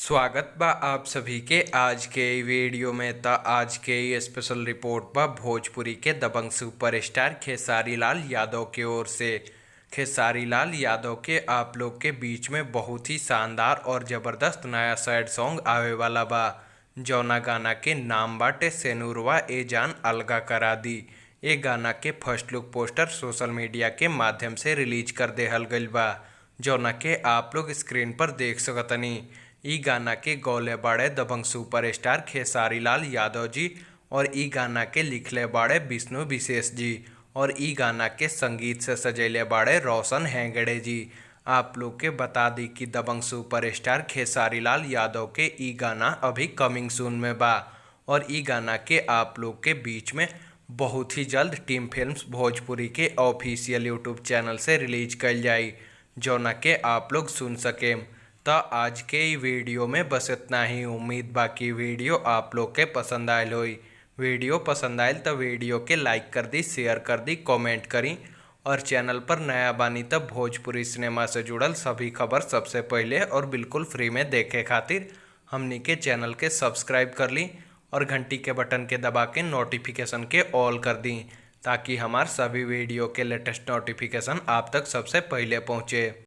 स्वागत बा आप सभी के आज के इ वीडियो में। त आज के इ स्पेशल रिपोर्ट बा भोजपुरी के दबंग सुपरस्टार खेसारी लाल यादव के ओर से। खेसारी लाल यादव के आप लोग के बीच में बहुत ही शानदार और ज़बरदस्त नया सैड सॉन्ग आवे वाला बा, जौना गाना के नाम बाटे सेनुरवा ए जान अलगा करा दी। ए गाना के first look poster social media के माध्यम से रिलीज कर देहल गइल बा, जौना के आप लोग स्क्रीन पर देख सकतनी। इ गाना के गौले बाड़े दबंग सुपरस्टार खेसारी लाल यादव जी और इ गाना के लिखले बाड़े विष्णु विशेष जी और इ गाना के संगीत से सजैले बाड़े रोशन हेगड़े जी। आप लोग के बता दी कि दबंग सुपरस्टार खेसारी लाल यादव के इ गाना अभी कमिंग सून में बा और इ गाना के आप लोग के बीच में बहुत ही जल्द टीम फिल्म्स भोजपुरी के ऑफिशियल यूट्यूब चैनल से रिलीज कइल जाई, जौना के आप लोग सुन सकेम। त आज के इ वीडियो में बस इतना ही। उम्मीद बाकी वीडियो आप लोग के पसंद आयल होई। वीडियो पसंद आयल तो वीडियो के लाइक कर दी, शेयर कर दी, कमेंट करी और चैनल पर नया बानी त भोजपुरी सिनेमा से जुड़ल सभी खबर सबसे पहले और बिल्कुल फ्री में देखे खातिर हमनी के चैनल के सब्सक्राइब कर ली और घंटी के बटन के दबा के नोटिफिकेशन के ऑल कर दी, ताकि हमार सभी वीडियो के लेटेस्ट नोटिफिकेशन आप तक सबसे पहले पहुँचे।